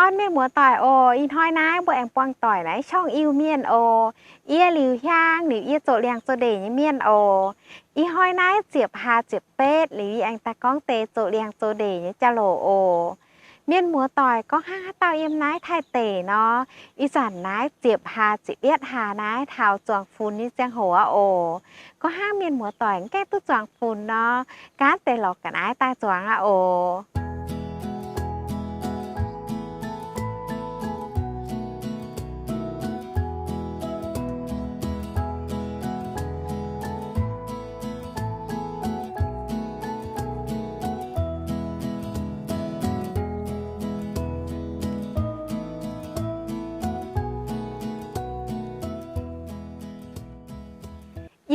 Aa, mienh muoz-doic oc, ih hnoi naaiv mbuo aengx buangh doic naaiv ช่อง Iu-Mienh oc. Yie Liuz Hiaang, liuz yie zoux liangx zoux ndeic nyei mienh oc. Ih hnoi naaiv ziepc hlaax ziepc betv, liuz yie aengx daaih gorngv deix zoux liangx zoux ndeic nyei jauv-louc oc. Mienh muoz-doic, gorngv hnangv haaix dauh yiem naaiv Taiv deic nor, ih zanc naaiv ziepc hlaax ziepc yietv hlaax naaiv taux zuangx funx nyei ziangh hoc aqv oc. Gorngv hnangv mienh muoz-doic mv gaengh duqv zuangx funx nor, gaanv deix lorz ga'naaiv daaih zuangx aqv oc.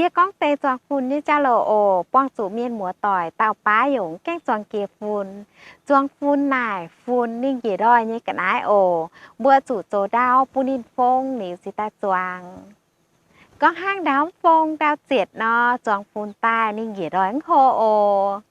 Yie gorngv deix zuangx funx nyei jauv-louc oc. Buangh zuqc mienh muoz-doic dauh baav yaac mv gaengh zuangx jiex funx. Zuangx funx naaic, funx ninh njiec ndoih nyei ga'naaiv oc. Mbuo zuqc zoux ndau bun ninh fong liuz cingx daaih zuangx. Gorngv hnangv ndau mv fong ndau zietc nor, zuangx funx daaih ninh njiec ndoih mv hlo oc.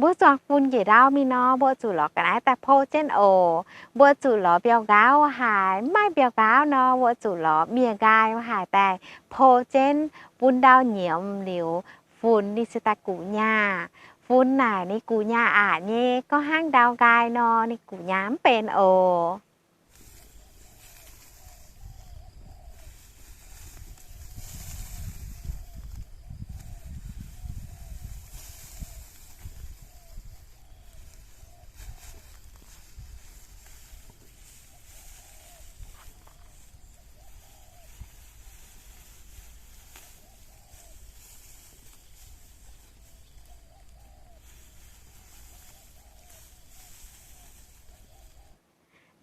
Mbuo zuangx funx njiec ndau mingh nor, mbuo zuqc lorz ga'naaiv daaih pou jienv oc. Mbuo zuqc lorz mbiauh nqaauv haaix, mv maaih mbiauh nqaauv nor, mbuo zuqc lorz miev nqaai haaix daaih pou jienv bun ndau nyiemz liuz, funx ninh cingx daaih guqc nyaah. Funx naaic ninh guqc nyaah aqc nyei, gorngv hnangv ndau nqaai nor, ninh guqc nyaah mv benx oc.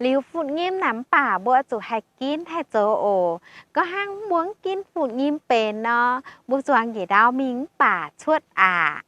Liuz fun nyim naaic mv baac mbuo zuqc haih ginv haih zoux oc. Gorngv hnangv mbuo mv ginv fun nyim benx nor, mbuo zuangx njiec ndau mingh mv baac cuotv aqc.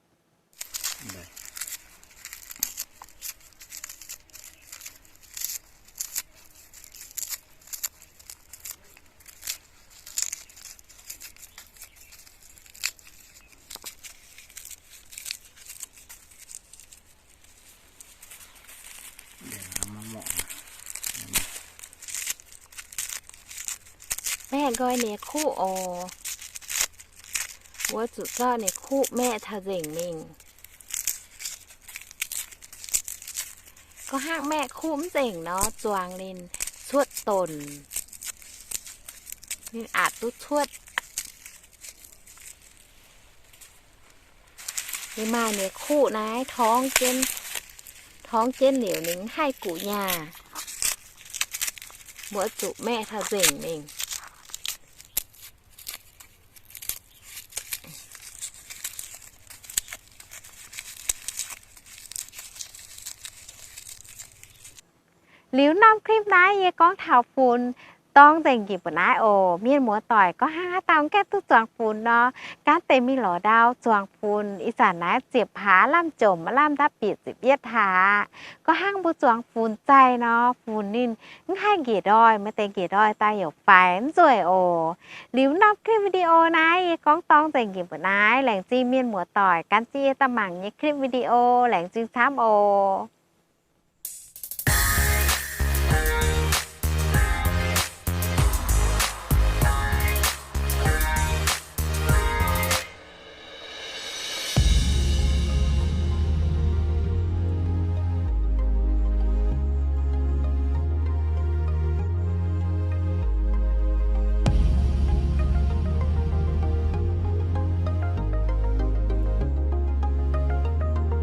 Maeqv nqoi ninh kuv oc. Mbuo zuqc zorqv ninh kuv maeqv taux nzengc mingh. Gorngv hnangv maeqv kuv mv nzengc nor, zuangx ninh cuotv donc, ninh aqc duqv cuotv. Ninh maaih ninh kuv naaiv torngv jienv, torngv jienv liuz ninh mv haih guqc nyaah. Mbuo zuqc maeqv taux nzengc mingh. Liuz norm clip naaiv yie gorngv taux funx dorng nzengc njiec mbu'naaiv oc. Mienh muoz-doic, gorngv hnangv haaix dauh gaengh duqv zuangx funx nor, gaanv deix mingh lorz ndau zuangx funx. Ih zanc naaiv ziepc hlaax lamh jomc, lamh ndapv bieqc ziepc yietv hlaax. Gorngv hnangv mbuo zuangx funx zaih nor, funx ninh mv haih njiec ndoih, maaih deix njiec ndoih daaih youc faix mv nzueic oc. Liuz norm clip video naaiv yie gorngv dorng nzengc njiec mbu'naaiv. Laengz zingh mienh muoz-doic gan jienv yie daaih mangc nyei clip video. Laengz zingh camv oc.